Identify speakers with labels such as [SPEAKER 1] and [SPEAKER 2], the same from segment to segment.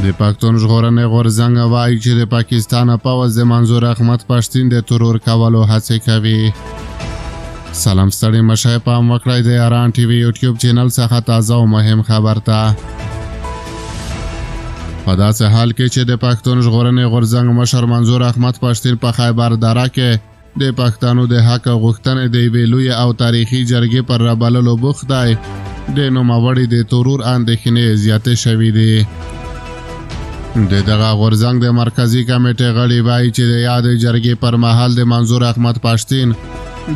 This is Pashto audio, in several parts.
[SPEAKER 1] د پښتون ژغورنې غورځنګ وایي چې د پاکستان پوځ د منظور احمد پښتین د ترور کولو هڅې کوي. سلام، ستړي مشه، پام وکړئ د یاران ټي وي یوټیوب چینل څخه تازه او مهم خبر ته. په داسې حال کې چې د پښتون ژغورنې غورځنګ مشر منظور احمد پښتین په خیبر دره کې د پښتنو د حق غوښتنې د یوې لویې او تاریخي جرګې پر رابللو بوخت دی، د نوموړي د ترور اندېښنې زیاتې شوې دي. د دغه غورځنګ د مرکزي کمیټې غړي وایي چې د یادې جرګې پر مهال د منظور احمد پښتین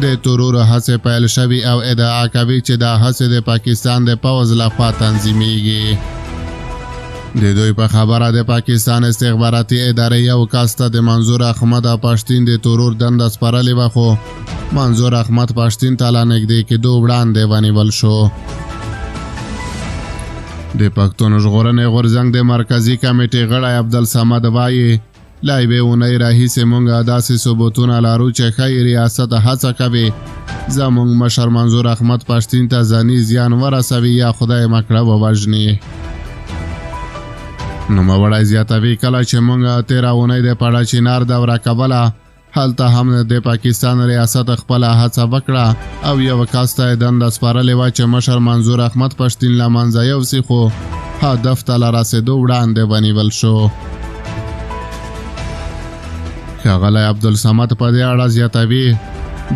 [SPEAKER 1] د ترور هڅې پیل شوي او ادعا کوي چې دا هڅې د پاکستان د پوځ لخوا تنظیمیږي. د دوی په خبره، د پاکستان استخباراتي ادارې یو کس ته د منظور احمد پښتین د ترور دنده سپارلې وه، خو منظور احمد پښتین ته له نږدې کېدو وړاندې ونیول شو. د پښتون ژغورنې غورځنګ د مرکزي کمیټې غړی عبدالصمد وایي، له یوې اونۍ راهیسې مونږ داسې ثبوتونه لرو چې ښایي ریاست هڅه کوي زمونږ مشر منظور احمد پښتین ته ځاني زیان ورسوي یا خدای مکړه ووژني. نوموړی زیاتوي، کله چې مونږ تېره اونۍ د پاړاچینار دوره کوله، هلته هم د پاکستان ریاست خپله هڅه وکړه او یو کس ته یې دنده سپارلې وه چې مشر منظور احمد پښتین له منځه یوسي، خو هدف ته له رسېدو وړاندې ونیول شو. ښاغلی عبدالصمد په دې اړه زیاتوي،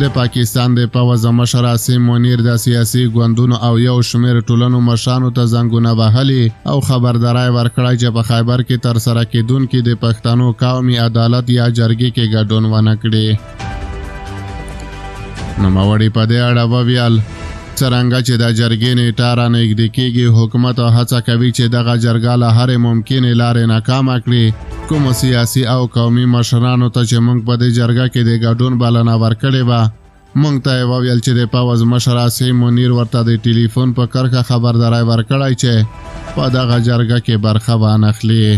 [SPEAKER 1] د پاکستان د پوځ مشر عاصم منیر د سیاسي ګوندونو او یو شمېر ټولنو مشرانو ته زنګونه وهلي او خبرداری ورکړی چې په خیبر کې ترسره کېدونکي د پښتنو قومي عدالت یا جرګې کې ګډون ونه کړي. نوموړي په دې اړه وویل، څرنګه چې د جرګې نیټه رانږدې کېږي، حکومت هڅه کوي چې دغه جرګه له هرې ممکنې لارې ناکامه کړي. کومو سیاسي او قومي مشرانو ته چې موږ په دې جرګه کې د ګډون بلنه ورکړې وه، موږ ته یې وویل چې د پوځ مشر عاصم منیر ورته د ټلیفون په کرښه خبرداری ورکړی چې په دغه جرګه کې برخه وانخلي.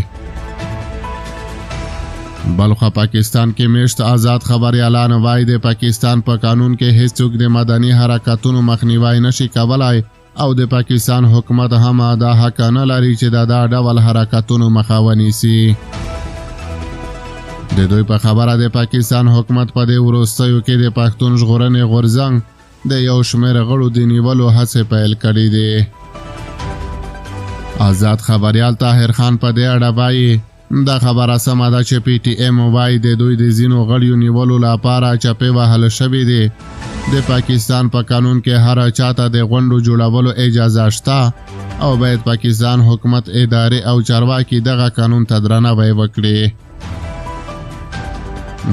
[SPEAKER 1] بلخوا پاکستان کې میشت آزاد خبریالان وایي، د پاکستان په قانون کې هیڅوک د مدني حرکتونو مخنیوی نشي کولای او د پاکستان حکومت هم دا حق نه لري چې د دا ډول حرکتونو مخه ونیسي. د دوی په خبره، د پاکستان حکومت په دې وروستیو کې د پښتون ژغورنې غورځنګ د یو شمېر غړو د نیولو هڅې پیل کړې دي. آزاد خبریال طاهر خان په دې اړه وایي، دا خبره سمه ده چې پي ټي ایم وایي د دوی د ځینو غړیو نیولو لپاره چپې وهل شوې دي. د پاکستان په قانون کې هر چاته د غونډو جوړولو اجازه شته او باید پاکستان حکومت، ادارې او چارواکي دغه قانون ته درناوی وکړي.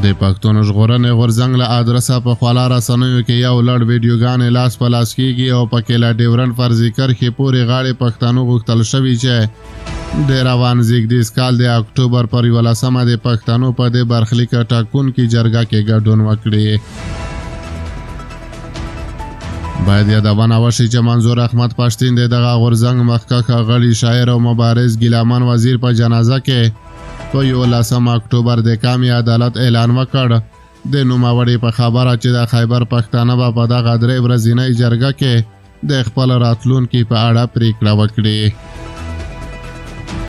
[SPEAKER 1] د پښتون ژغورنې غورځنګ له ادرسه په خواله رسنیو کې یو لړ ویډیوګانې لاس په لاس کیږي او پکې له ډیورنډ فرضي کرښې پورې غاړې پښتنو غوښتل شوي چې د روان زیږدیز کال د اکتوبر پر 11مه د پښتنو په دې برخلیک ټاکونکي جرګه کې ګډون وکړي. باید یادونه وشي چې منظور احمد پښتین د دغه غورځنګ مخکښ غړي، شاعر او مبارز ګیلامن وزیر په جنازه کې په 11 اکتوبر د قامي عدالت اعلان وکړ. د نوموړي په خبره چې د خیبر پښتانه به په دغه 3 ورځینۍ جرګه کې د خپل راتلونکي په اړه پریکړه وکړي.